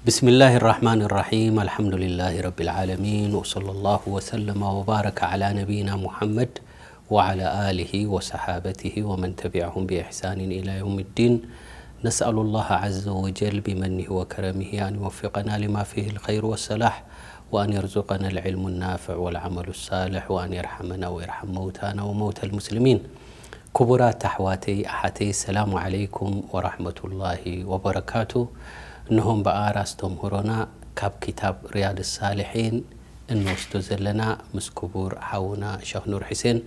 بسم الله الرحمن الرحيم. الحمد لله رب العالمين، وصلى الله وسلم وبارك على نبينا محمد وعلى آله وصحابته ومن تبعهم بإحسان إلى يوم الدين. نسأل الله عز وجل بمنه وكرمه أن يوفقنا لما فيه الخير والصلاح، وأن يرزقنا العلم النافع والعمل الصالح، وأن يرحمنا ويرحم موتانا وموتى المسلمين. ክቡራት ኣሕዋተይ ኣሓተይ፣ ሰላሙ ዓለይኩም ወራሕመቱላሂ ወበረካቱ። እንሆም በኣር ኣስተምህሮና ካብ ክታብ ሪያድ ሳልሒን እንወስዶ ዘለና ምስ ክቡር ሓውና ሸኽ ኑር ሕሴን።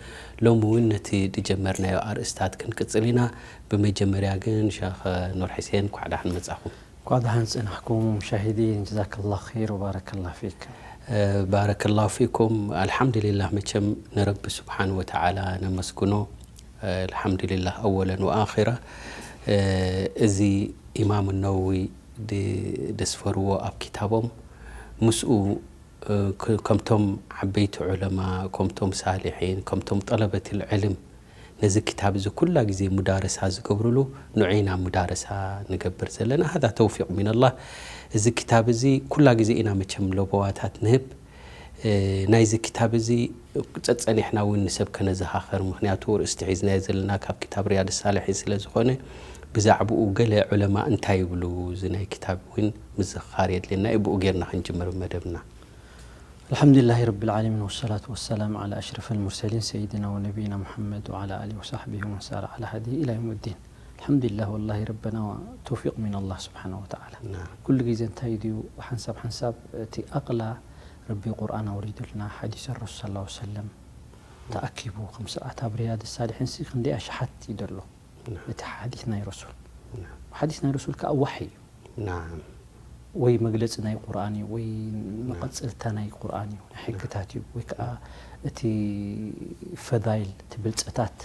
ሎሚ እውን ነቲ ዝጀመርናዮ ኣርእስታት ክንቅጽል ኢና። ብመጀመርያ ግን ሸኽ ኑር ሕሴን፣ ኳዕ ደሓን መጻኹም። እንኳዕ ደሓን ጸናሕኩም ሙሻሂዲን፣ ጀዛከላህ ኸይር ወባረከላህ ፊክ። ባረከላሁ ፊኩም። ኣልሓምዱሊላህ፣ መቸም ንረቢ ስብሓን ወተዓላ ነመስግኖ። ኣልሓምዱሊላህ ኣወለን ወኣኺራ። እዚ ኢማም ነወዊ ደስፈርዎ ኣብ ክታቦም፣ ምስኡ ከምቶም ዓበይቲ ዑለማ፣ ከምቶም ሳሊሒን፣ ከምቶም ጠለበት ልዕልም ነዚ ክታብ እዚ ኩላ ግዜ ሙዳረሳ ዝገብርሉ፣ ንዑ ኢና ሙዳረሳ ንገብር ዘለና። ሃዛ ተውፊቕ ሚነላህ። እዚ ክታብ እዚ ኩላ ግዜ ኢና መቸም ለበዋታት ንህብ። ናይዚ ክታብ እዚ ጸጸኒሕና እውን ንሰብ ከነዘኻኸር፣ ምኽንያቱ ርእስቲ ሒዝናዮ ዘለና ካብ ክታብ ሪያድ ሳልሒን ስለ ዝኾነ፣ ብዛዕባኡ ገለ ዑለማ እንታይ ይብሉ፣ እዚ ናይ ክታብ እውን ምዝኽኻር የድልየና እዩ። ብኡ ጌርና ክንጅምር መደብና። الحمد لله رب العالمين، والصلاة والسلام على أشرف المرسلين سيدنا ونبينا محمد وعلى آله وصحبه ومن سار على هديه إلى يوم الدين. الحمد لله والله ربنا توفيق من الله سبحانه وتعالى. ኩሉ ግዜ እንታይ ድዩ ሓንሳብ ሓንሳብ እቲ ኣቕላ ረቢ ቁርኣን ኣውሪዱልና፣ ሓዲስ ረሱል ሰለላሁ ዐለይሂ ወሰለም ተኣኪቡ ከም ስርዓት ኣብ ሪያድ ሳሊሒን ሲ ክንደይ ኣሽሓት እዩ ዘሎ። እቲ ሓዲስ ናይ ረሱል፣ ሓዲስ ናይ ረሱል ከኣ ዋሕይ እዩ። ወይ መግለጺ ናይ ቁርኣን እዩ፣ ወይ መቐጸልታ ናይ ቁርኣን እዩ፣ ናይ ሕግታት እዩ፣ ወይ ከኣ እቲ ፈዳይል፣ እቲ ብልጸታት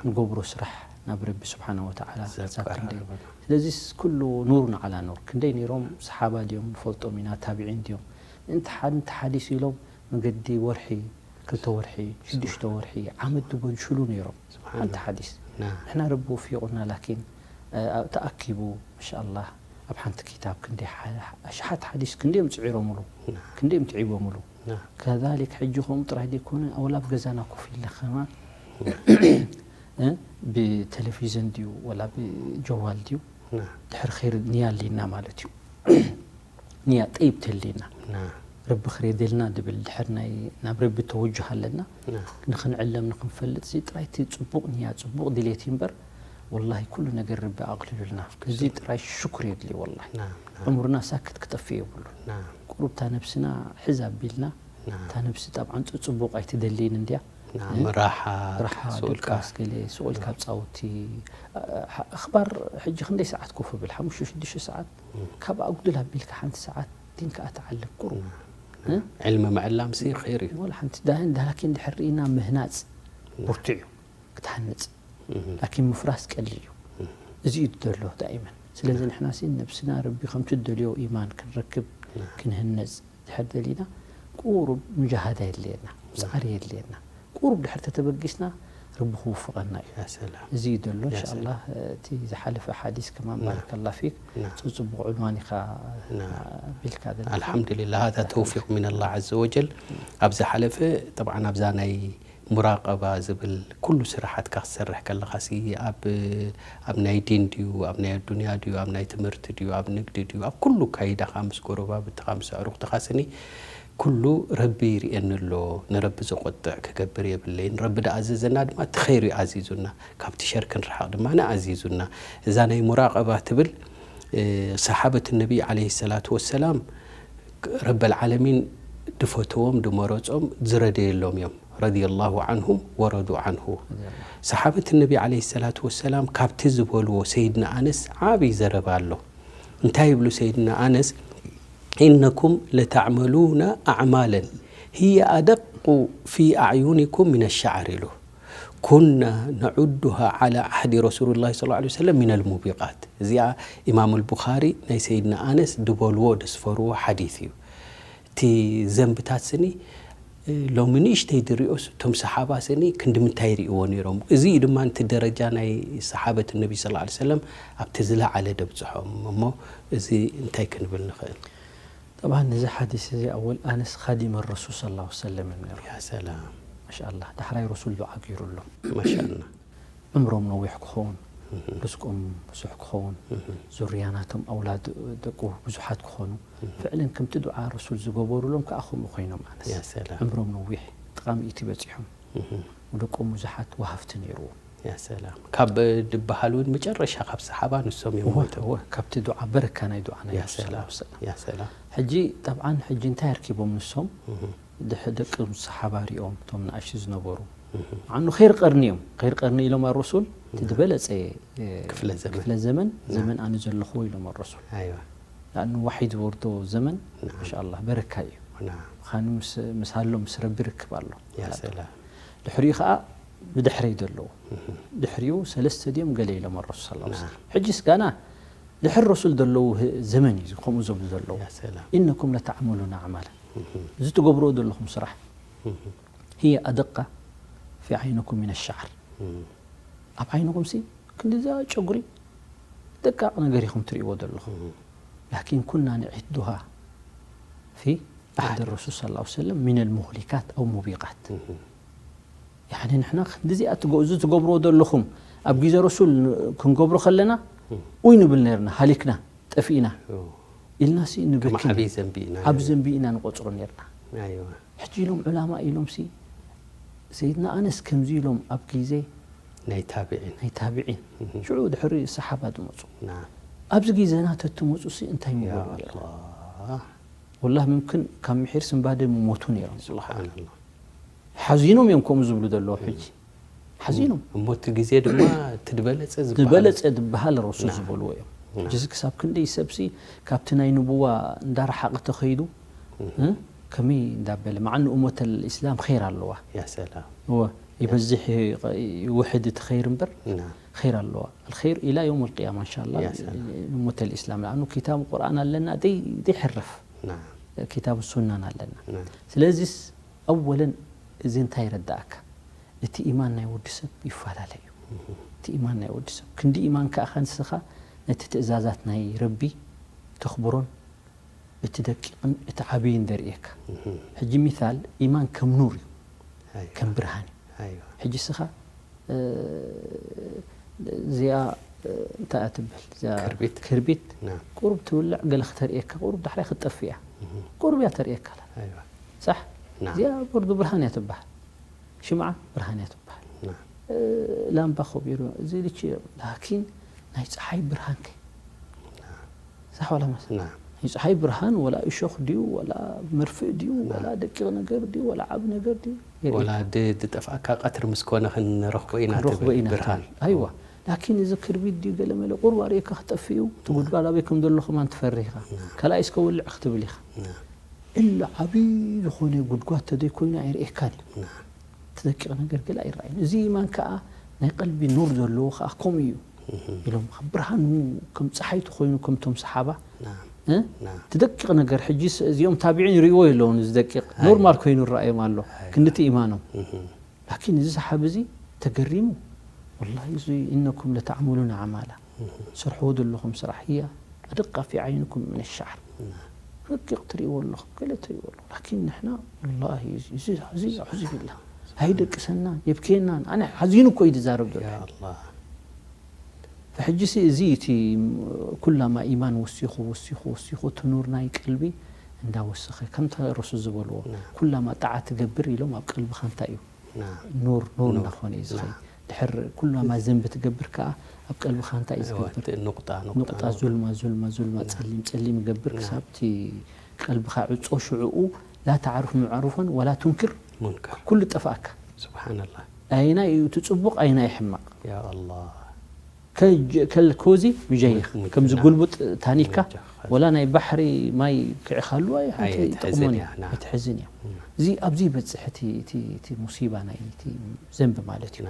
ንገብሮ ስራሕ ናብ ረቢ ስብሓነ ወተዓላ ክሳብ ክንደይ። ስለዚ ኩሉ ኑሩን ዓላ ኑር። ክንደይ ነይሮም ሰሓባ ድዮም ንፈልጦም ኢና፣ ታቢዒን ድዮም፣ እንተ ሓንቲ ሓዲስ ኢሎም መገዲ ወርሒ፣ ክልተ ወርሒ፣ ሽዱሽተ ወርሒ፣ ዓመት ዝበሉ ሽሉ ነይሮም። ሓንቲ ሓዲስ። ንሕና ረቢ ወፊቑና፣ ላኪን ተኣኪቡ፣ ማሻኣላህ፣ ኣብ ሓንቲ ክታብ ክንደይ ኣሽሓት ሓዲስ ክንደዮም ጽዒሮምሉ፣ ክንደዮም ትዒቦምሉ። ከዛሊክ ሕጂ ከምኡ ጥራይ ዘይኮነ፣ ወላ ኣብ ገዛና ኮፍ ኢልና ከማን ብቴሌቪዝን ድዩ ወላ ብጀዋል ድዩ ድሕር ኸይር ንያ ኣለና ማለት እዩ። ንያ ጠይብ ተልና፣ ረቢ ክሬደልና ድብል ድሕር ናይ ናብ ረቢ ተወጅህ ኣለና፣ ንኽንዕለም ንኽንፈልጥ እዚ ጥራይ እቲ ጽቡቕ ንያ ጽቡቕ ድሌት እዩ እምበር፣ ወላሂ ኩሉ ነገር ረቢ ኣቕሊሉልና። እዚ ጥራይ ሽኩር የድሊ ወላሂ። ዕምሩና ሳክት ክጠፍእ የብሉን። ቁሩብ እታ ነብስና ሕዝ ኣቢልና፣ እታ ነብሲ ጣብዓን ጽ-፣ ጽቡቕ ኣይትደልይን እንድያ። እ? ራሓ፣ ራሓ፣ ስቕ ኢልካ። ድቃስ፣ ገለ ስቕ ኢልካ ኣብ ጻውቲ፣ ኣ-፣ ኣኽባር ሕጂ ክንደይ ሰዓት ኮፍ ብል? ሓሙሽተ ሽዱሽተ ሰዓት። ካብ ኣጉድል ኣቢልካ ሓንቲ ሰዓት ዲንካ ኣትዓልም ቁሩብ። እ? ዕልሚ ምዕላም ሲ ኸይር እዩ። ወላ ሓንቲ ዳህን ዳላኪን ድሕር ርኢና ምህናጽ ብርቱዕ እዩ። ክትሃንጽ። ላኪን ምፍራስ ቀሊል እዩ። እዚ እዩ ዘሎ ዳኢመን። ስለዚ ንሕና ሲ ነብስና ረቢ ከምቲ ደልዮ ኢማን ክንረክብ፣ ክንህነጽ ድሕር ደሊና፣ ቁሩብ ሙጃሃዳ የድልየና፣ ጻዕሪ የድልየና። ቁሩብ ድሕር ተተበጊስና፣ ረቢ ክውፍቐና እዩ። ያ ሰላም። እዚ እዩ ዘሎ። ያ ሰላም። እንሻኣላህ፣ እቲ ዝሓለፈ ሓዲስ ከማን፣ ባረከላህ ፊክ፣ ጽ-፣ ጽቡቕ ዑንዋን ኢኻ ቢልካ ዘለና። ኣልሓምዱሊላህ፣ ሃዛ ተውፊቅ ሚነላህ ዐዘ ወጀል። ኣብ ዝሓለፈ፣ ጠብዓን ኣብዛ ናይ ሙራቀባ ዝብል ኩሉ ስራሓትካ ክትሰርሕ ከለኻሲ፣ ኣብ፣ ኣብ ናይ ዲን ድዩ፣ ኣብ ናይ ኣዱንያ ድዩ፣ ኣብ ናይ ትምህርቲ ድዩ፣ ኣብ ንግዲ ድዩ፣ ኣብ ኩሉ ካይዳኻ ምስ ጎረባብትኻ ምስ ኣዕሩኽትኻ ስኒ ኩሉ ረቢ ይርእየኒ ኣሎ። ንረቢ ዘቆጥዕ ክገብር የብለይን። ረቢ ዝኣዘዘና ድማ እቲ ኸይሩ እዩ ኣዚዙና። ካብቲ ሸር ክንርሓቕ ድማ ኣዚዙና። እዛ ናይ ሙራቀባ ትብል፣ እ፣ ሰሓበት ነቢ ዓለይሂ ሰላቱ ወሰላም ረበል ዓለሚን ድፈተዎም፣ ድመረጾም፣ ዝረደየሎም እዮም። ረዲየላሁ ዓንሁም ወረዱ ዓንሁ። ሰሓበት ነቢ ዓለይሂ ሰላቱ ወሰላም ካብቲ ዝበልዎ ሰይድና ኣነስ ዓብይ ዘረባ ኣሎ። እንታይ ይብሉ ሰይድና ኣነስ? ኢነኩም ለተዕመሉነ ኣዕማለን ህየ ኣደቁ ፊ ኣዕዩኒኩም ሚነ ሸዕር ኢሉ። ኩና ነዑዱሃ ዓላ ዓህዲ ረሱሉላሂ ሰለላሁ ዐለይሂ ወሰለም ሚነል ሙቢቃት። እዚኣ ኢማም ኣልቡኻሪ ናይ ሰይድና ኣነስ ድበልዎ ደስፈርዎ ሓዲስ እዩ። እቲ ዘንብታት ስኒ ሎሚ ንእሽተይ ድሪኦስ እቶም ሰሓባ ስኒ ክንዲ ምንታይ ይርእዎ ነይሮም? እዚ እዩ ድማ ነቲ ደረጃ ናይ ሰሓበት ነቢ ሰለላሁ ዐለይሂ ወሰለም ኣብቲ ዝለዓለ ደብፅሖም። እሞ እዚ እንታይ ክንብል ንኽእል? ጠብዓን እዚ ሓዲስ እዚ ኣወል ኣነስ ኻዲመ ረሱል ሰለላሁ ዐለይሂ ወሰለም እዮም ነይሮም። ያ ሰላም ማሻኣላህ ዳሕራይ ረሱል ዱዓ ገይሩሎም። ማሻኣላህ ዕምሮም ነዊሕ ክኸውን፣ ርዝቆም ብዙሕ ክኸውን፣ ዙርያ ናቶም ኣውላድ ደቁ ብዙሓት ክኾኑ፣ ፍዕለን ከምቲ ዱዓ ረሱል ዝገበሩሎም ከዓ ከምኡ ኮይኖም። ኣነስ ያ ሰላም ዕምሮም ነዊሕ ጥቓ ሚእቲ በፂሖም፣ ደቆም ብዙሓት ወሃብቲ ነይርዎም። ያ ሰላም ካብ ድበሃል እውን መጨረሻ ካብ ሰሓባ ንሶም እዮም እወ፣ ሞይቶም። እወ፣ ካብቲ ዱዓ በረካ ናይ ዱዓ ናይ ያ ረሱል ሰለላሁ ሰላም ዐለይሂ ወሰለም። ያ ሰላም ሕጂ ጠብዓን ሕጂ እንታይ ኣርኪቦም ንሶም? ድሕ- ደቂ ሰሓባ ሪኦም እቶም ንኣሽቱ ዝነበሩ። ንዓኑ ኸይር ቀርኒ እዮም። ኸይር ቀርኒ ኢሎም ኣረሱል እቲ ዝበለፀ እ፣ ክፍለ ዘመን። ክፍለ ዘመን ዘመን ኣነ ዘለኹዎ ኢሎም ኣረሱል። ኣይዋ ንኣኑ ዋሕይ ዝወርዶ ዘመን ንዓም። ማሻኣላህ በረካ እዩ። ንዓም። ምዃኑ ምስ- ምስ ሃሎ ምስ ረቢ ርክብ ኣሎ። ያ ሰላም ድሕሪኡ ከዓ ብድሕረይ ዘለዉ ድሕሪኡ ሰለስተ ድዮም ገለ ኢሎም ኣረሱል ሰለላሁ ዐለይሂ ወሰለም። ሕጂስ ጋና ድሕሪ ረሱል ዘለዉ ህ- ዘመን እዩ ከምኡ ዘብሉ ዘለዉ። ያ ሰላም ኢነኩም ለተዕመሉና ኣዕማላ፣ እዚ ትገብርዎ ዘለኹም ስራሕ ህየ ኣደቃ ፊ ዓይንኩም ሚን ሻዕር፣ ኣብ ዓይንኹም ሲ ክንዲዛ ጨጉሪ ደቃቕ ነገር ኢኹም ትርእይዎ ዘለኹም። ላኪን ኩና ንዒዱሃ ፊ ዓህድ ረሱል ሰለላሁ ዐለይሂ ወሰለም ሚን ልሙህሊካት ኣው ሙቢቃት። ያኒ ንሕና ክንዲዚኣ ትገ- እዚ ትገብርዎ ዘለኹም ኣብ ግዜ ረሱል ክንገብሮ ከለና ኡይ ንብል ነርና፣ ሃሊክና፣ ጠፊእና ኢልና ሲ ከም ንብክን ዓብዪ ዘንቢ ኢና ኣብ ዘንቢ ኢና ንቆፅሮ ነርና። ኣይዋ ሕጂ ኢሎም ዑላማ ኢሎም ሲ ሰይድና ኣነስ ከምዚ ኢሎም ኣብ ግዜ ናይ ታቢዒን ናይ ታቢዒን ሽዑ ድሕሪ ሰሓባ ዝመፁ ና ኣብዚ ግዜና ተትመፁ ሲ እንታይ ያ ምበሉ ነይሮም? ኣላህ ወላሂ ምምክን ካብ ምሒር ስንባደ ምሞቱ ነይሮም። ስብሓንላ ሓዚኖም እዮም ከምኡ ዝብሉ ዘለዉ። ሕጂ ሓዚኖም እሞ እቲ ግዜ ድማ እቲ ዝበለፀ ዝበሃል ዝበለፀ ዝበሃል ረሱል ና። ዝበልዎ እዮም። ና። ሕጂ ክሳብ ክንደይ ሰብሲ ካብቲ ናይ ንቡዋ እንዳረሓቐ ተኸይዱ እ? ከመይ እንዳበለ መዓኑ እመተል ኢስላም ኸይር ኣለዋ ያ ሰላም እወ ይበዝሕ ይውሕድ እቲ ኸይር እምበር ና ኸይር ኣለዋ። الخير إلى يوم القيامة إن شاء الله يا سلام. እመተል ኢስላም ለኣኑ ኪታብ ቁርኣን ኣለና ደይ- ደይሕረፍ ና ኪታብ ሱናን ኣለና። ና ስለዚስ ኣወለን እዚ እንታይ ይረዳእካ? እቲ ኢማን ናይ ወዲ ሰብ ይፈላለ እዩ። እቲ ኢማን ናይ ወዲ ሰብ ክንዲ ኢማን ከኣ ንስኻ ነቲ ትእዛዛት ናይ ረቢ ተኽብሮን እቲ ደቂቕን እቲ ዓብይን ዘርእየካ። ሕጂ ሚሳል ኢማን ከም ኑር እዩ፣ ኣይዋ ከም ብርሃን እዩ። ኣይዋ ሕጂ ስኻ እ፣ እዚኣ እ፣ እንታይ እያ ትብል እዚኣ ክርቢት። ክርቢት ና ቁሩብ ትውልዕ ገለ ክተርእየካ ቁሩብ ዳሕራይ ክትጠፍእ እያ። ቁሩብ እያ ተርእየካ ኣላ ኣይዋ ሳሕ ና እዚኣ በርዱ ብርሃን እያ ትበሃል። ሽምዓ ብርሃን እያ ትበሃል። ና እ፣ ላምባ ከቢሩ እዚ ልች ላኪን ናይ ፀሓይ ብርሃን ከ ሳሕ ዋላ መስ ና ናይ ፀሓይ ብርሃን ወላ እሾኽ ድዩ ወላ መርፍእ ድዩ ወላ ደቂቕ ነገር ድዩ ወላ ዓብ ነገር ድዩ የርኢ። ወላ ድ- ድጠፍኣካ ቀትሪ ምስ ኮነ ክንረኽቦ ኢና ክንረኽቦ ትብል ኢና ብርሃን ትብል። ኣይዋ ላኪን እዚ ክርቢት ድዩ ገለ መለ ቁርብ ኣርእየካ ክጠፍእ እዩ። እቲ ጉድጓድ ኣበይ ከም ዘሎ ከማን ትፈርህ ኢኻ። ካልኣይ እስከ ውልዕ ክትብል ኢኻ። ና እላ ዓብዪ ዝኾነ ጉድጓድ ተዘይኮይኑ ኣይርእየካን እዩ። ና ትደቂቕ ነገር ገለ ኣይረኣይን። እዚ ኢማን ከዓ ናይ ቀልቢ ኑር ዘለዎ ከዓ ከምኡ እዩ ኢሎም ብርሃኑ ከም ፀሓይ ተኮይኑ ከምቶም ሰሓባ ና እ? ና ትደቂቕ ነገር ሕጂ ስ- እዚኦም ታቢዒን ይርእይዎ የለውን። እዚ ደቂቕ ኖርማል ኮይኑ ይረኣዮም ኣሎ ክንድቲ ኢማኖም። ላኪን እዚ ሰሓቢ እዚ ተገሪሙ ወላሂ እዚ ኢነኩም ለተዕመሉና ኣዕማላ ትሰርሕዎ ዘለኹም ስራሕ እያ ኣደቃ ፊ ዓይንኩም ምን ሻዕር ረቂቕ ትርእይዎ ኣለኹም ገለ ትርእይዎ ኣለኹም ላኪን ንሕና ወላሂ እዚ እዚ ኣዕዙ ቢላ ኣይደቅሰናን የብክየናን ኣነ ሓዚኑ እኮ እዩ ዝዛረብ ዘሎ ያ ኣላህ ሕጂሲ እዚ እቲ ኩላማ ኢማን ወሲኹ ወሲኹ ወሲኹ እቲ ኑር ናይ ቀልቢ እንዳወሰኸ ከምታ ረሱል ዝበልዎ ኩላማ ጣዓ ትገብር ኢሎም ኣብ ቀልብኻ እንታይ እዩ ና ኑር ኑር እናኾነ እዩ ዝኸይ ድሕር ኩላማ ዘንቢ ትገብር ከዓ ኣብ ቀልብኻ እንታይ እዩ ዝገብር ኑቕጣ ኑቕጣ ዙልማ ዙልማ ዙልማ ጸሊም ጸሊም ይገብር ክሳብ እቲ ቀልብኻ ዕጾ ሽዕኡ ላ ተዕርፍ ምዕሩፈን ወላ ቱንክር ሙንከር ኩሉ ጠፋእካ ስብሓንላህ ኣይና እዩ እቲ ጽቡቕ ኣይና እዩ ሕማቕ ያ ኣላህ ከልኮዚ ምጀይኽ ከምዚ ጉልቡጥ ታኒካ ወላ ናይ ባሕሪ ማይ ክዕኻሉ ኣይጠቕሞን ኣይትሕዝን እያ እዚ ኣብዚ ይበፅሕ እቲ ሙሲባ ናይ ዘንቢ ማለት እዩ።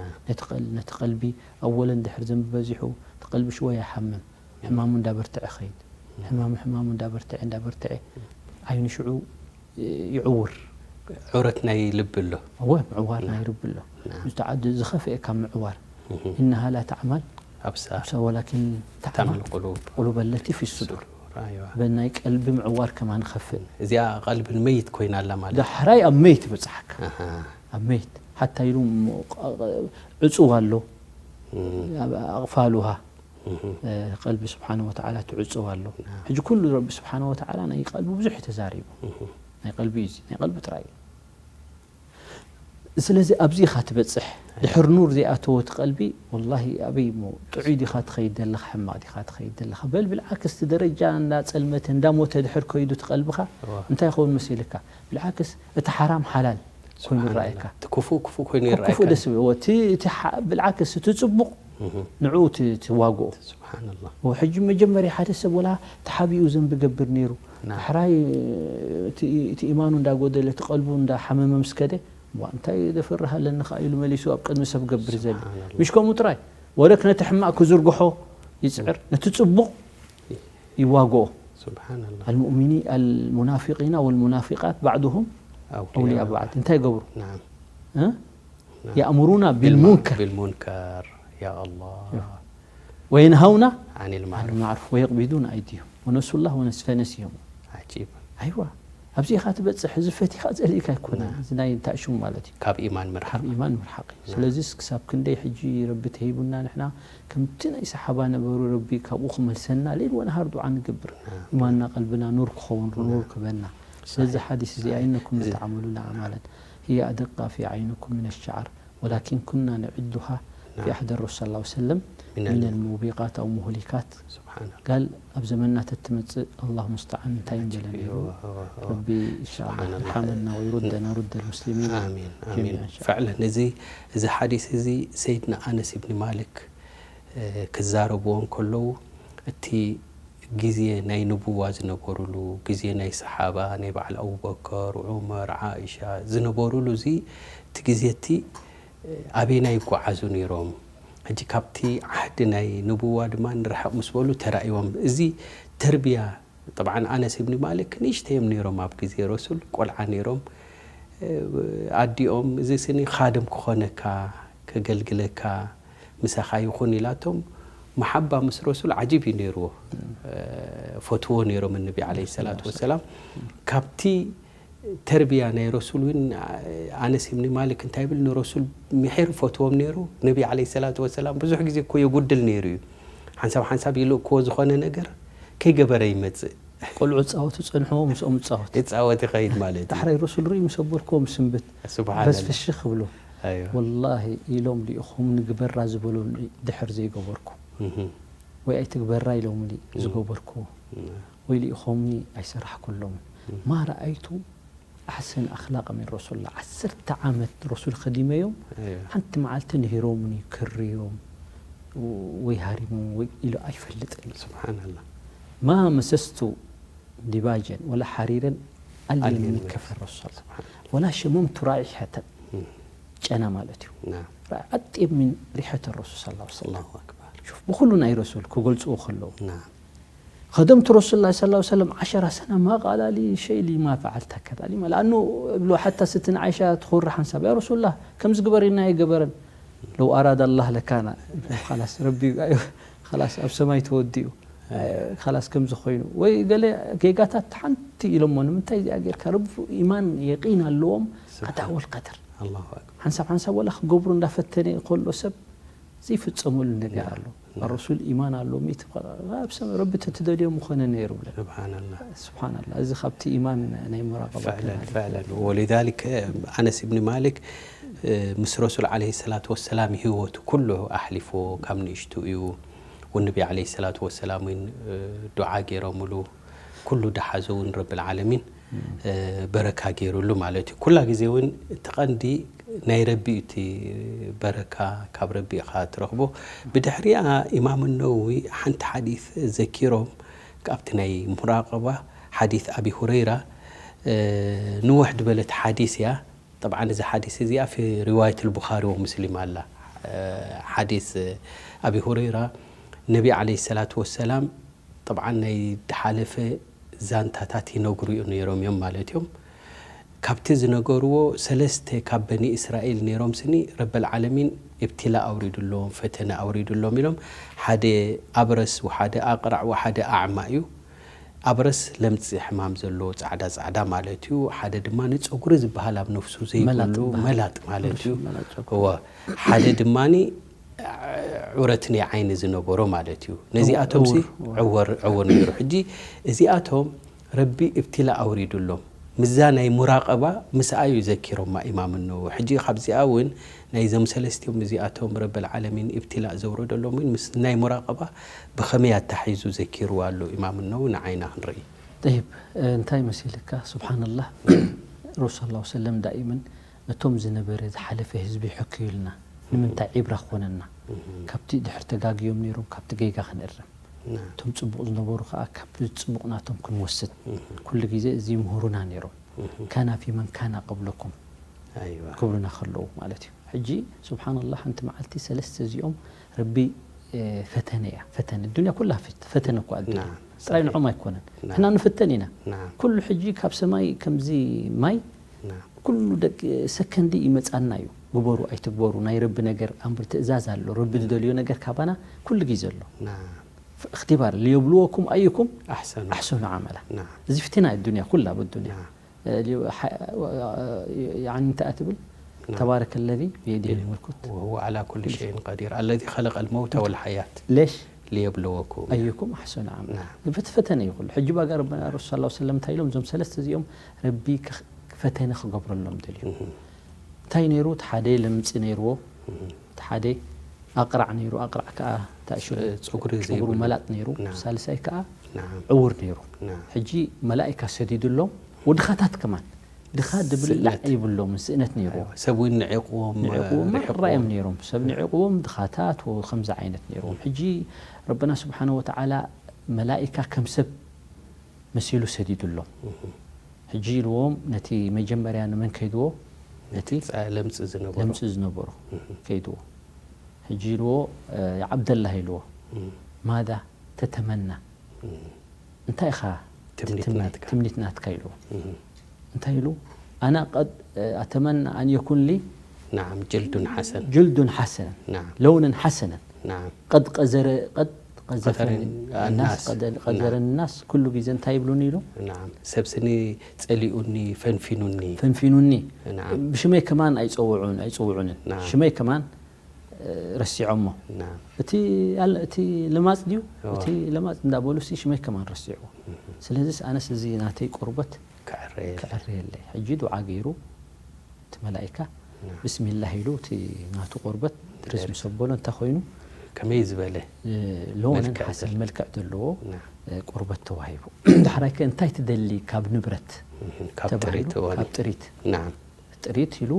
ነቲ ቀልቢ ኣወለን ድሕር ዘንቢ በዚሑ እቲ ቀልቢ ሽወ ይሓምም ሕማሙ እንዳበርትዐ ኸይድ ሕማሙ ሕማሙ እንዳበርትዐ እንዳበርትዐ ዓይኑ ሽዑ ይዕውር ዑረት ናይ ልቢ ኣሎ። እወ ምዕዋር ናይ ልቢ ኣሎ። ናም። ዝተዓድ ዝኸፍአ ካብ ምዕዋር እህ። إنها لا تعمى ኣብሳ الأبصار ولكن تعمى ታመል ቁሉብ القلوب التي في الصدور ኣይዋ። በናይ ቀልቢ ምዕዋር ከማን ኸፍእ እዚኣ ቀልቢ መይት ኮይና ኣላ ማለት ዳሕራይ ኣብ መይት በጽሓካ ኣሃ። ኣብ መይት ሓታ ኢሉ ዕጹው ኣሎ እም። ኣብ ኣቕፋሉሃ እህ። ቀልቢ ስብሓን ወተዓላ ትዕጹው ኣሎ ናም። ሕጂ ኩሉ ረቢ ስብሓን ወተዓላ ናይ ቀልቢ ብዙሕ እዩ ተዛሪቡ እህ። ናይ ቀልቢ እዩ እዚ ናይ ቀልቢ ጥራይ እዩ ስለዚ ኣብዚ ኢኻ ትበፅሕ ድሕር ኑር ዘይኣተወ እቲ ቀልቢ ወላሂ ኣበይ እሞ ጥዑይ ዲኻ ትኸይድ ዘለኻ ሕማቕ ዲኻ ትኸይድ ዘለኻ በል ብልዓክስ እቲ ደረጃ እንዳፀልመተ እንዳሞተ ድሕር ከይዱ እቲ ቀልብኻ እዋ። እንታይ ይኸውን መሲልካ ብልዓክስ እቲ ሓራም ሓላል ኮይኑ ስብሓንላህ። ይረኣየካ እቲ ክፉእ ክፉእ ኮይኑ ክፉእ ይረኣየካ ደስ ይብል እቲ እቲ ሓ- ብልዓክስ እቲ ፅቡቕ እህ። ንዕኡ ት- ትዋግኦ ስብሓንላህ። ሕጂ መጀመርያ ሓደ ሰብ ወላ ተሓቢኡ ዘንቢ ገብር ነይሩ ናም። ሕራይ እቲ እቲ ኢማኑ እንዳጎደለ እቲ ቀልቡ እንዳሓመመ ምስ ከደ ዋ እንታይ ዘፍርህ ኣለኒ ከኣ ኢሉ መሊሱ ኣብ ቅድሚ ሰብ ገብር ዘለ ስብሓንላህ። ምሽ ከምኡ ጥራይ ወለክ ነቲ ሕማቕ ክዝርግሖ ይፅዕር ነቲ ፅቡቕ ይዋግኦ ስብሓንላህ። المؤمنين المنافقين والمنافقات بعضهم ኣውልያ أولياء بعض እንታይ ይገብሩ ናም። እ? يأمرون بالمنكر بالمنكر يا الله وينهون عن عن المعروف المعروف ويقبضون أيديهم ونسوا الله ونس- فنسيهم عجيب ኣይዋ ኣብዚ ኢኻ ትበፅሕ እዚ ፈቲኻ ፀሊእካ ኣይኮነን እዚ ናይ እንታይ ሽሙ ማለት እዩ ካብ ኢማን ምርሓቅ ካብ ኢማን ምርሓቅ እዩ ስለዚ ክሳብ ክንደይ ሕጂ ረቢ ተሂቡና ንሕና ከምቲ ናይ ሰሓባ ነበሩ ረቢ ካብኡ ክመልሰና ሌል ወነሃር ዱዓ ንገብር ኢማንና ቀልብና ኑር ክኸውን ኑር ክበና ስለዚ ሓዲስ እዚኣ إنكم لتعملون أعمالا هي أدق في أعينكم من الشعر ولكن كنا نعدها في عهد الرسول صلى الله عليه وسلم من الموبقات أو مهلكات ስብሓንላህ قال ኣብ ዘመንና ተትመፅእ الله المستعان እንታይ ንበለ ነይሩ ረቢ إن شاء الله سبحان الله. يرحمنا ويردنا رد المسلمين ኣሚን ኣሚን جميعا إن شاء الله. ፍዕለን እዚ እዚ ሓዲስ እዚ ሰይድና ኣነስ ብኒ ማሊክ እ፣ ክዛረብዎ እንከለዉ እቲ ግዜ ናይ ንቡዋ ዝነበሩሉ ግዜ ናይ ሰሓባ ናይ በዓል ኣቡበከር ዑመር ዓእሻ ዝነበሩሉ እዚ እቲ ግዜ እቲ ኣበይና ይጓዓዙ ነይሮም ሕጂ ካብቲ ዓህዲ ናይ ንቡዋ ድማ ንርሕቕ ምስ በሉ ተራእይዎም እዚ ተርብያ طبعا ኣነስ ብኒ ማሊክ ንእሽተዮም ነይሮም ኣብ ግዜ ረሱል ቆልዓ ነይሮም ኣዲኦም እዚ ስኒ ካድም ክኾነካ ከገልግለካ ምሳኻ ይኹን ኢላቶም መሓባ ምስ ረሱል ዓጂብ እዩ ነይርዎ ፈትዎ ነይሮም ነቢ ዓለ ሰላት ወሰላም ካብቲ ተርቢያ ናይ ረሱል እውን ኣነስ ብኒ ማሊክ እንታይ ይብል ንረሱል ምሒር ፈትዎም ነይሩ ነቢ ዓለ ሰላት ወሰላም ብዙሕ ግዜ እኮ የጉድል ነይሩ እዩ ሓንሳብ ሓንሳብ ይልእክዎ ዝኾነ ነገር ከይገበረ ይመፅእ ቆልዑ ፃወቱ ፀንሕዎ ምስኦም ፃወት ይፃወት ይኸይድ ማለት እዩ ዳሕራይ ረሱል ርኢ ምስ ኣበልክዎም ስንብት ስብሓን በስ ፍሽኽ ክብሉ ኣይዋ ወላሂ ኢሎም ልኢኹም ንግበራ ዝበሉኒ ድሕር ዘይገበርኩ እህም። ወይ ኣይትግበራ ኢሎምኒ ዝገበርኩ ወይ ልኢኾምኒ ኣይሰራሕኩሎምን ማ ረኣይቱ ኣሕሰን ኣኽላቅ ምን ረሱላ ዓሰርተ ዓመት ረሱል ኸዲመዮም ኣይዋ ሓንቲ መዓልቲ ንሂሮምኒ ክርዮም ወይ ሃሪሞም ወይ ኢሉ ኣይፈልጥን ስብሓንላ ما مسست ديباجا ولا حريرا ألين ألين من من كفن رسول الله ولا شممت رائحة ጨና ማለት እዩ ናም أطيب من ريحة الرسول صلى الله عليه وسلم ኣላሁ ኣክበር شوف ብኩሉ ናይ ረሱል ክገልፅዎ ከለዉ ናም خدمت رسول الله صلى الله عليه وسلم عشر سنة ما قال لي شيء لي ما فعلت كذا لي ما لأنه ابن حتى ستنا عائشة تخور حنساب يا رسول الله كم زقبر إنا يقبرن لو أراد الله لكان خلاص ربي خلاص ኣብ ሰማይ ተወዲኡ خلاص ከም ዝኾይኑ ወይ ገለ ጌጋታት ሓንቲ ኢሎሞ ንምንታይ እዚኣ ጌርካ ረቡ ኢማን የቂን ኣለዎም ቀዳ ወልቀድር ኣላሁ ኣክበር ሓንሳብ ሓንሳብ ወላ ክገብሩ እንዳፈተነ ከሎ ሰብ ዘይፍፀመሉ ነገር ኣሎ ረሱል ኢማን ኣሎ ሚእቲ ኣብ ሰብ ረቢ ተትደልዮ ምኾነ ነይሩ ብለን ስብሓንላ ስብሓንላ እዚ ካብቲ ኢማን ናይ ሙራቀባ فعلا فعلا ولذلك أنس بن مالك ምስ ረሱል ዓለይሂ ሰላቱ ወሰላም ህይወቱ ኩሉ ኣሕሊፍዎ ካብ ንእሽቱ እዩ ወነቢ ዓለይሂ ሰላቱ ወሰላም እውን ዱዓ ገይሮምሉ ኩሉ ድሓዞ እውን ረብል ዓለሚን በረካ ገይሩሉ ማለት እዩ ኩላ ግዜ እውን እቲ ቀንዲ ናይ ረቢ እዩ እቲ በረካ ካብ ረቢ ኢኻ ትረኽቦ ብድሕሪኣ ኢማም ነወዊ ሓንቲ ሓዲስ ዘኪሮም ካብቲ ናይ ሙራቀባ ሓዲስ ኣቢ ሁረይራ ንውሕ ዝበለት ሓዲስ እያ طبعا እዚ ሓዲስ እዚኣ في رواية البخاري ومسلم ኣላ ሓዲስ ኣቢ ሁረይራ ነቢ ዓለይሂ ሰላቱ ወሰላም طبعا ናይ ድሓለፈ ዛንታታት ይነግሩ ነይሮም እዮም ማለት እዮም ካብቲ ዝነገርዎ ሰለስተ ካብ በኒ እስራኤል ነይሮም ስኒ ረበል ዓለሚን እብትላ ኣውሪዱሎም፣ ፈተነ ኣውሪዱሎም ኢሎም፣ ሓደ ኣብረስ ወሓደ ኣቕራዕ ወሓደ ኣዕማ እዩ። ኣብረስ ለምፂ ሕማም ዘለዎ ፃዕዳ ፃዕዳ ማለት እዩ። ሓደ ድማ ንፀጉሪ ዝበሃል ኣብ ነፍሱ ዘይብሉ መላጥ ዝበሃል። መላጥ ማለት እዩ። መላጥ ጸጉሪ። እወ። ሓደ ድማኒ ዑረት ናይ ዓይኒ ዝነበሮ ማለት እዩ። ነዚኣቶም ሲ ዕውር፣ ዕውር። ዕውር ዕውር ነይሩ። ሕጂ እዚኣቶም ረቢ እብትላ ኣውሪዱሎም። ምዛ ናይ ሙራቐባ ምስኣ እዩ ዘኪሮማ ኢማም ነወ። ሕጂ ካብዚኣ እውን ናይዞም ሰለስቲኦም እዚኣቶም ረበል ዓለሚን እብትላ ዘውረደሎም እውን ምስ ናይ ሙራቐባ ብኸመይ ኣታሒዙ ዘኪርዋ ኣሎ ኢማም ነወ ንዓይና ክንርኢ። ጠይብ፣ እንታይ መሲልካ? ሱብሓነላህ። ረሱል ሰለላሁ ዐለይሂ ወሰለም ዳኢመን ነቶም ዝነበረ ዝሓለፈ ህዝቢ ይሕክዩልና። ንምንታይ ዒብራ ክኾነና? እህ። ካብቲ ድሕር ተጋግዮም ነይሮም፣ ካብቲ ጌጋ ክንእረም። ናም። እቶም ጽቡቕ ዝነበሩ ከኣ ካብቲ ጽቡቕ ናቶም ክንወስድ። እህ። ኩሉ ግዜ እዚ ይምህሩና ነይሮም። እህ። ካና ፊ መን ካና ቀብለኩም ኣይዋ። ክብሉና ከለዉ ማለት እዩ። ሕጂ ሱብሓነላህ፣ ሓንቲ መዓልቲ ሰለስተ እዚኦም ረቢ፣ እ፣ ፈተነ እያ። ፈተነ፣ ዱንያ ኩላ ፈት-፣ ፈተነ እኮ ኣዱንያ። ናም። ጥራይ ንዖም ኣይኮነን። ናም። ንሕና ንፍተን ኢና። ናም። ኩሉ ሕጂ ካብ ሰማይ ከምዚ ማይ ናም። ኩሉ ደቂ ሰከንዲ ይመጻና እዩ። ግበሩ ኣይትግበሩ፣ ናይ ረቢ ነገር ኣምር ትእዛዝ ኣሎ። ረቢ ዝደልዮ ነገር ካባና ኩሉ ግዜ ኣሎ። ናም። ፍ-፣ እኽትባር፣ ሊየብልወኩም ኣዩኩም ኣሕሰኑ። ኣሕሰኑ ዓመላ። ናም። እዚ ፍትና እዩ ዱንያ ኩላ፣ ኣብ ዱንያ። ናም። እ፣ ሊዮ-፣ ሓ-፣ ያኒ እንታይ ትብል? ናም። ተባረከ ለዚ ብየዲሂ ናም። ልሙልኩት። ወሁወ ዓላ ኩሊ ሸይን ቀዲር። ኣለዚ ኸለቀል መውተ ወል ሓያት። ሌሽ? ሊየብልወኩም። ኣዩኩም ኣሕሰኑ ዓመላ። ናም። ፈት-፣ ፈተነ እዩ ኩሉ። ሕጂ ባጋ ረበና ረሱል ሰለላሁ ዐለይሂ ወሰለም እንታይ ኢሎም? እዞም ሰለስተ እዚኦም ረቢ ክኽ-፣ ፈተነ ክገብረሎም ደልዩ። እህ። እንታይ ነይሩ? እቲ ሓደ ለምጺ ነይርዎ። እህ። እቲ ሓደ ኣቕራዕ ነይሩ። ኣቕራዕ ከኣ እንታይ ሽሙ? ጸጉሪ ጸጉሩ ዘይብሉ። መላጥ ነይሩ። ናም። ሳልሳይ ከኣ ናም። ዕውር ነይሩ። ናም። ሕጂ መላኢካ ሰዲዱሎም፣ ወድኻታት ከማን። ድኻ ድብል ስእነት። ላዕ ይብሎም፣ ስእነት ነይርዎ። ኣይዋ፣ ሰብ እውን ንዒቕዎም፣ ንዒቕዎም ርሒቕዎም። ማራ እዮም ነይሮም። ሰብ ንዒቕዎም ድኻታት ወ-፣ ከምዚ ዓይነት ነይርዎም። ሕጂ ረበና ስብሓነ ወተዓላ መላኢካ ከም ሰብ መሲሉ ሰዲዱሎም። እህ። ሕጂ ኢልዎም ነቲ መጀመርያ ንመን ከይድዎ? ነቲ ነቲ ጸ-፣ ለምጺ ዝነበሮ። ለምጺ ዝነበሮ እህ። ከይድዎ። ሕጂ ኢልዎ፣ እ፣ ያ ዓብደላህ ኢልዎ፣ እህ። ማዛ ተተመና? እህ። እንታይ ኢኻ ትምኒት ትምኒ-፣ ናትካ? ትምኒት ናትካ ኢልዎ። እህ። እንታይ ኢሉ? ኣና ቀድ-፣ እ፣ ኣተመና ኣን የኩን ሊ ናዓም፣ ጅልዱን ሓሰን። ጅልዱን ሓሰን። ናዓም። ለውንን ሓሰነን። ናዓም። ቀድ ቀዘረ-፣ ቀድ ቀዘፈኒ ቀዘረ ናስ፣ ናስ። ቀደ-፣ ቀዘረ ናዓም። ናስ ኩሉ ግዜ እንታይ ይብሉኒ ኢሉ? ናዓም። ሰብ ስኒ ጸሊኡኒ፣ ፈንፊኑኒ። ፈንፊኑኒ። ናዓም። ብሽመይ ከማን ኣይጸውዑን-፣ ኣይጽውዑንን። ናዓም። ሽመይ ከማን፣ እ፣ ረሲዖሞ። ናዓም። እቲ ኣል-፣ እቲ ለማጽ ድዩ? እዋ። እቲ ለማጽ እንዳበሉሲ ሽመይ ከማን ረሲዕዎ። እህ። ስለዚስ ኣነስ እዚ ናተይ ቁርበት ክዕረየለይ። ክዕረየለይ። ሕጂ ዱዓ ገይሩ እቲ መላኢካ፣ ናዓም። ብስሚላህ ኢሉ እቲ ናቱ ቆርበት ርዝም ርዝም። ሰበሎ እንታይ ኮይኑ? ከመይ ዝበለ እ፣ ለውንን መልክዕ ሓሰን ዘለዎ። መልክዕ ዘለዎ፣ ናዓም። እ፣ ቆርበት ተዋሂቡ። ዳሕራይ ከ እንታይ ትደሊ ካብ ንብረት እህ፣ ካብ ተባሂሉ፣ ጥሪት እዋኒ። ካብ ጥሪት። ናዓም። ጥሪት ኢሉ፣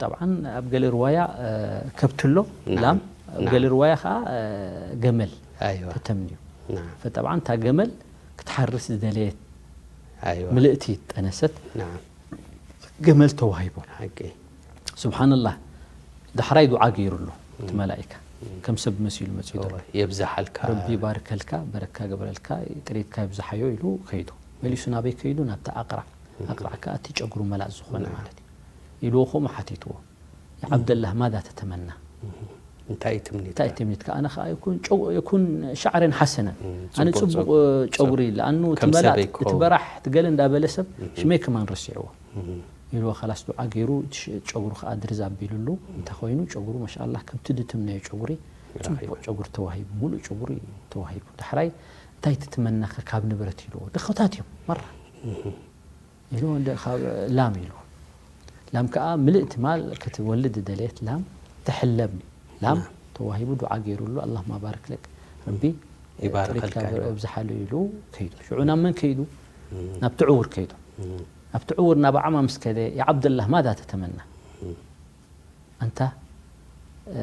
ጠብዓን ኣብ ገለ ርዋያ፣ እ፣ ከብቲ ኣሎ፣ ናዓም። ላም፣ ኣብ ናዓም። ገለ ርዋያ ከኣ፣ እ፣ ገመል ኣይዋ። ተተምንዩ። ናዓም። ፈጠብዓን እታ ገመል ክትሓርስ ዝደለየት ኣይዋ። ምልእቲ ጠነሰት። ናዓም። ገመል ተዋሂቡ። ሓቂ። ሱብሓነላህ፣ ዳሕራይ ዱዓ ገይሩሉ እቲ እም። መላኢካ። እም። ከም ሰብ መሲሉ መጺኡ ዘሎ። እወ፣ የብዝሓልካ። ረቢ ይባርከልካ፣ በረካ ገበረልካ፣ ጥሪትካ ይብዝሓዮ ኢሉ ከይዱ። መሊሱ ናበይ ከይዱ? ናብቲ ኣቕራዕ። እም። ኣቕራዕ ከኣ እቲ ጨጉሩ መላጥ ዝኾነ ናም። ማለት እዩ። ኢልዎ ከምኡ ሓቲትዎ። ያ እም። ዓብደላህ፣ ማዛ ተተመና? እም። እንታይ ትምኒትካ? እንታይ ትምኒትካ? ኣነ ከኣ ይኩን ጨው-፣ ይኩን ሻዕረን ሓሰነን። እም፣ ኣነ ጽቡቕ ጽቡቕ ጸጉ-፣ ጨጉሪ፣ ጸጉ-፣ ለኣኑ እቲ ከም መላጥ፣ ሰበይ እቲ ክኸውን። በራሕ፣ እቲ ገለ እንዳበለ ሰብ እም። ሽመይ ከማን ረሲዕዎ። እም። ኢልዎ፣ ኸላስ ዱዓ ገይሩ፣ ጨ-፣ ጨጉሩ ኸኣ ድርዝ ኣቢሉሉ። እንታይ ኾይኑ? ጨጉሩ፣ ማሻኣላህ፣ ከምቲ ድትምነዮ ጨጉሪ፣ ረኺቡ። ጽቡቕ ጨጉሪ ተዋሂቡ፣ ሙሉእ ጨጉሪ ተዋሂቡ። ዳሕራይ፣ እንታይ ትትመናኸ ካብ ንብረት? ኢልዎ። ድኾታት እዮም፣ መራ። እህ። ኢልዎ፣ እንደ ካብ ላም ኢልዎ። ላም ከኣ ምልእቲ ማል ክትወልድ ዝደለየት ላም ተሕለብ። ላም ናም። ተዋሂቡ፣ ዱዓ ገይሩሉ፣ ኣላሁማ ባርክ ለክ፣ ረቢ ይባርኸልካ ጥሪትካ ኢልዎ። ኣብዝሓሉ ኢሉ ከይዱ። ሽዑ ናብ መን ከይዱ? እም። ናብቲ ዕውር ከይዱ። እም። ናብቲ ዕውር ናብ ኣዕማ ምስ ከደ፣ ያ ዓብደላህ፣ ማዛ ተተመና? እም። ኣንታ፣ እ፣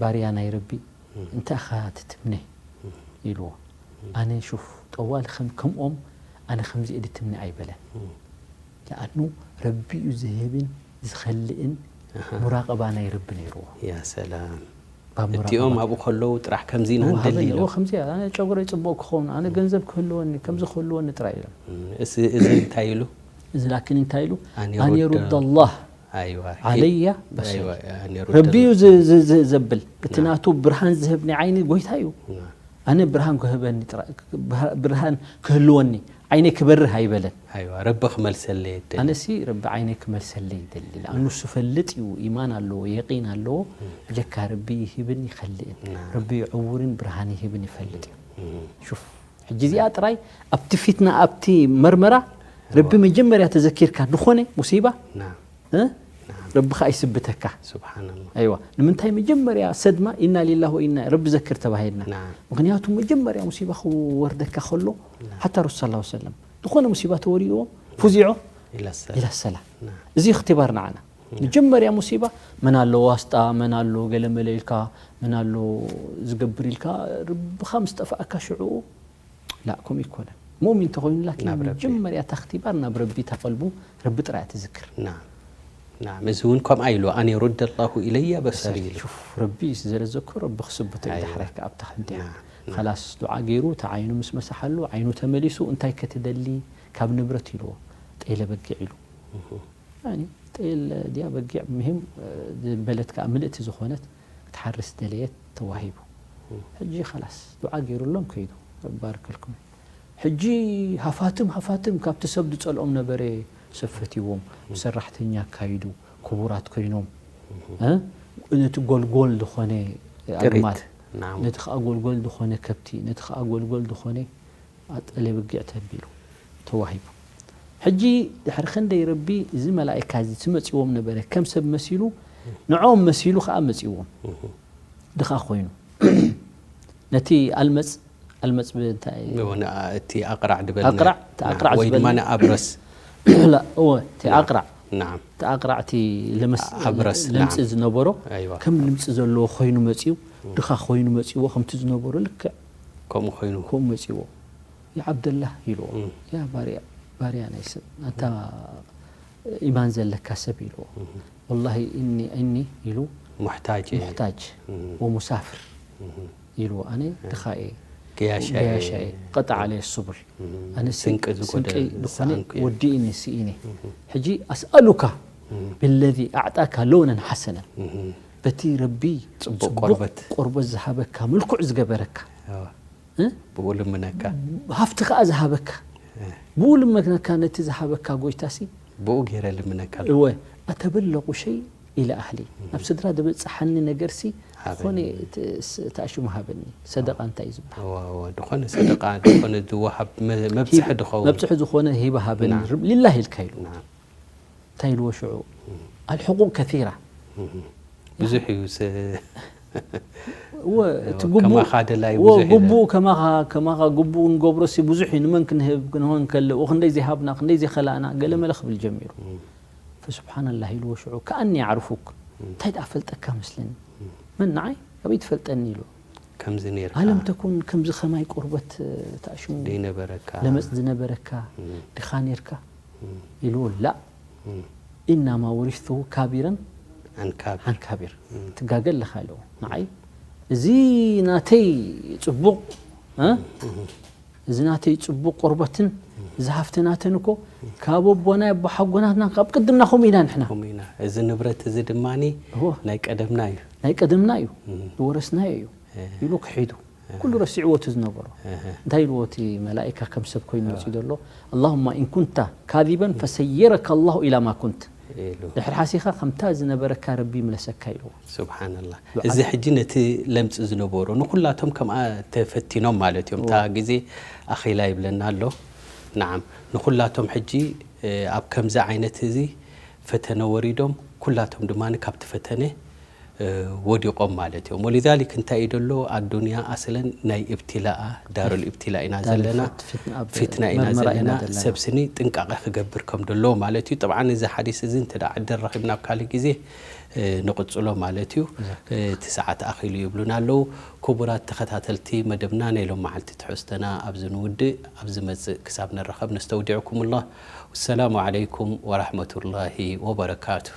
ባርያ ናይ ረቢ፣ እም። እንታይ ኢኻ ትትምነ? እም። ኢልዎ። እም። ኣነ፣ ሹፍ፣ ጠዋሊ ከም-፣ ከምኦም ኣነ ከምዚ እየ ድትምነ ኣይበለን። እም። ለኣኑ ረቢ እዩ ዝህብን ዝኸልእን ኣሃ። ሙራቐባ ናይ ረቢ ነይርዎ። ያ ሰላም። ባብ ሙራቐባ። እቲኦም ኣብኡ ከለዉ ጥራሕ ከምዚ ኢና እዎ፣ ንደሊ ሃበኒ፣ ኢሎም። እዎ፣ ከምዚ እያ። ኣነ ጨጉረይ ጽቡቕ ክኸውን፣ ኣነ እም። ገንዘብ ክህልወኒ፣ ከምዚ ክህልወኒ ጥራይ ኢሎም። እም፣ እዚ፣ እዚ እንታይ ኢሉ? እዚ ላኪን እንታይ ኢሉ ኣን ኣን የሩደ- የሩደ ላህ ኣይዋ ዓለያ በሰሪ ኣይዋ፣ ኣን የሩደ- ረቢ እዩ ዝ- ዝ- ዝ- ዘብል እቲ ናም። ናቱ ብርሃን ዝህብኒ ዓይኒ ጎይታ እዩ። ናም። ኣነ ብርሃን ክህበኒ ጥራይ ብርሃን ክህልወኒ ዓይነይ ክበርህ ኣይበለን። ኣይዋ፣ ረቢ ክመልሰለይ የደሊ። ኣነሲ ረቢ ዓይነይ ክመልሰለይ ይደሊ። ኣኑ ንሱ ፈልጥ እዩ፣ ኢማን ኣለዎ፣ የቂን ኣለዎ። ብጀካ ረቢ ይህብን ይኸልእን ናም። ረቢ ዕውርን ብርሃን ይህብን ይፈልጥ እዩ። እም፣ ሹፍ ሕጂ እዚኣ ጥራይ ኣብቲ ፊትና ኣብቲ መርመራ ረቢ መጀመርያ ተዘኪርካ ዝኾነ ሙሲባ ናም። እ? ረቢ ኸዓ ይስብተካ። ስብሓንላ። ኣይዋ ንምንታይ መጀመርያ ሰድማ ኢና ሊላህ ወኢና ረቢ ዘክር ተባሂልና? ናም። ምክንያቱ መጀመርያ ሙሲባ ክወርደካ ከሎ ሓታ ረሱል ሰለላሁ ዐለይሂ ወሰለም ዝኾነ ሙሲባ ተወሪዎ ፉዚዖ ኢላ ሰላ። ኢላ ሰላ። ናም። እዚ እክትባር ንዓና መጀመርያ ሙሲባ መን ኣሎ ዋስጣ መን ኣሎ ገለ መለ ኢልካ መን ኣሎ ዝገብር ኢልካ ርብኻ ምስ ጠፋእካ ሽዑ ላ ከምኡ ይኮነን። ሙእሚን ተኾይኑ ላኪን ናብ ረቢ። መጀመርያ እታ እክትባር ናብ ረቢ እታ ቀልቡ ረቢ ጥራይ ትዝክር። ናም። ናም። እዚ እውን ከምኣ ኢሉ ኣን የሩደ ላሁ ኢለያ በሰሪ ኢሉ። ሹፍ ረቢ ስለ ዘዘከሮ ረቢ ክስብቶ እዩ። ኣይዋ። ዳሕራይ ከኣ ኣብታ ክንዲያ ናም። ናም። ኸላስ ዱዓ ገይሩ እታ ዓይኑ ምስ መሳሓሉ ዓይኑ ተመሊሱ እንታይ ከትደሊ ካብ ንብረት ኢልዎ ጤለ በጊዕ ኢሉ። ያኒ ጤል ድያ በጊዕ ምሂም ዝበለት ከኣ ምልእቲ ዝኾነት ክትሓርስ ደለየት ተዋሂቡ። ሕጂ ኸላስ ዱዓ ገይሩሎም ከይዱ። ባርክልኩም። ሕጂ ሃፋትም ሃፋትም ካብቲ ሰብ ዝጸልኦም ነበረ ሰብ ፈትዎም ብሰራሕተኛ ኣካይዱ ክቡራት ኮይኖም እ? ነቲ ጎልጎል ዝኾነ ኣግማል ናም። ነቲ ከኣ ጎልጎል ዝኾነ ከብቲ ነቲ ከኣ ጎልጎል ዝኾነ ኣጠለ ብጊዕ ተቢሉ ተዋሂቡ። ሕጂ ድሕሪ ክንደይ ረቢ እዚ መላእካ እዚ ትመጽዎም ነበረ ከም ሰብ መሲሉ ንዖም መሲሉ ከኣ መጽዎም ድኻ ኮይኑ ነቲ ኣልመጽ ኣልመጽ እንታይ እውን እቲ ኣቕራዕ ድበል ኣቕራዕ፣ እቲ ኣቕራዕ ወይ ድማ ዝበልና- ንኣብረስ ላ እወ እቲ ኣቕራዕ ናም እቲ ኣቕራዕ እቲ ለመስ ኣብረስ፣ ለምጺ ናም። ዝነበሮ ኣይዋ። ከም ልምጺ ዘለዎ ኮይኑ መጺኡ ድኻ ኮይኑ መጺዎ ከምቲ ዝነበሮ ልክዕ ከምኡ ኮይኑ ከምኡ መጺዎ። ያ ዓብደላህ ኢልዎ። ያ ባርያ ባርያ ናይ ሰብ ኣንታ ኢማን ዘለካ ሰብ ኢልዎ። ወላሂ እኒ እኒ ኢሉ ሙሕታጅ እየ። ሙሕታጅ ወሙሳፍር ኢልዎ። ኣነ ድኻ እየ ገያሻ እየ። ገያሻ እየ። ቀጣዕ ዓለየ ሱቡል ኣነ ስንቂ ዝጎደ ስንቂ ዝኾነ ዝሰኣንኩ እየ። ወዲእኒ ስኢነ። ሕጂ ኣስኣሉካ ብለዚ ኣዕጣካ ለውነን ሓሰነን በቲ ረቢ ጽቡቕ ቆርበት። ቆርበት ዝሃበካ ምልኩዕ ዝገበረካ ኣዎ። እ? ብኡ ልምነካ ሃፍቲ ከኣ ዝሃበካ ብኡ ልመነካ ነቲ ዝሃበካ ጎይታሲ ብኡ ገይረ ልምነካ ኣለኹ። እወ ኣተበለቑ ሸይ ኢለ ኣህሊ ናብ ስድራ ዝበፅሓኒ ነገርሲ ሃበኒ። ዝኾነ ት- ስ- ተኣሽሙ ሃበኒ። ሰደቃ እንታይ እዩ ዝበሃል? እወ፣ እወ፣ ዝኾነ ሰደቃ ዝኾነ ዝወሃብ መ- መብፅሒ ሂብ- ድኸውን መብፅሒ ዝኾነ ሂበ ሃበኒ ናም። ርብ- ሊላሂ ኢልካ ኢሉ ናም። እንታይ ኢልዎ ሽዑ ኣልሕቁቅ ከሲራ ብዙሕ እዩ ስ- እወ፣ እቲ እወ፣ ግቡእ- ከማኻ ደላይ እወ፣ ብዙሕ እዩ። ግቡእ ከማኻ ከማኻ ግቡእ ንገብሮ ሲ ብዙሕ እዩ። ንመን ክንህብ ክንሆን ከለ ኡ ክንደይ ዘይሃብና ክንደይ ዘይኸላእና ገለ መለ ክብል ጀሚሩ። ፈስብሓንላህ ኢልዎ ሽዑ ከኣኒ ኣዕርፉክ እንታይ ደኣ ፈልጠካ መስለኒ መን ንዓይ ኣበይ ትፈልጠኒ ኢልዎ። ከምዚ ነርካ ኣለም ተኩን ከምዚ ከማይ ቁርበት ተኣሽሙ ዘይነበረካ ለመጽ ዝነበረካ ድኻ ነርካ ኢልዎ። ላ ኢናማ ወሪስቱ ካቢረን ኣንካብ ሓንካቢር ትጋገ ኣለኻ ኢልዎ። ንዓይ እዚ ናተይ ጽቡቕ እ? እዚ ናተይ ጽቡቕ ቆርበትን እዚ ሃፍቲ ናተን እኮ ካብ ኣቦናይ ኣቦ ሓጎናትና ካብ ቅድምና ከምኡ ኢና ንሕና። ከምኡ ኢና። እዚ ንብረት እዚ ድማ እዎ። ናይ ቀደምና እዩ። ናይ ቀደምና እዩ ዝወረስናዮ እዩ ኢሉ ክሒዱ ኩሉ ረሲዕዎ እቲ ዝነበሮ እንታይ ኢልዎ እቲ መላኢካ ከም ሰብ ኮይኑ መፅኡ ዘሎ ኣላሁማ ኢን ኩንተ ካዚበን ፈሰይረካ ኣላሁ ኢላ ማ ኩንት ኢሉ ድሕሪ ሓሲኻ ከምታ ዝነበረካ ረቢ ይምለሰካ ኢልዎ። ስብሓንላህ። እዚ ሕጂ ነቲ ለምፂ ዝነበሩ ንኩላቶም ከምኣ ተፈቲኖም ማለት እዮም። እታ ግዜ ኣኺላ ይብለና ኣሎ። ንዓም ንኩላቶም ሕጂ ኣብ ከምዚ ዓይነት እዚ ፈተነ ወሪዶም ኩላቶም ድማ ካብቲ ፈተነ ወዲቖም ማለት እዮም። ወሊዛሊክ እንታይ እዩ ደሎ ኣዱንያ ኣስለን ናይ እብትላኣ ዳሩል እብትላ ኢና ዘለና፣ ፊትና ኢና ዘለና። ሰብ ስኒ ጥንቃቐ ክገብር ከም ደሎ ማለት እዩ። ጠብዓን እዚ ሓዲስ እዚ እንተ ደኣ ዕድል ረኺብና ኣብ ካልእ ግዜ ንቕጽሎ ማለት እዩ። እቲ ሰዓት ኣኺሉ ይብሉና ኣለዉ። ክቡራት ተኸታተልቲ መደብና ናይ ሎም መዓልቲ ትሕዝቶና ኣብዚ ንውድእ፣ ኣብ ዝመጽእ ክሳብ ንራኸብ ነስተውዲዕኩምላ። ወሰላሙ ዓለይኩም ወራሕመቱላሂ ወበረካቱ።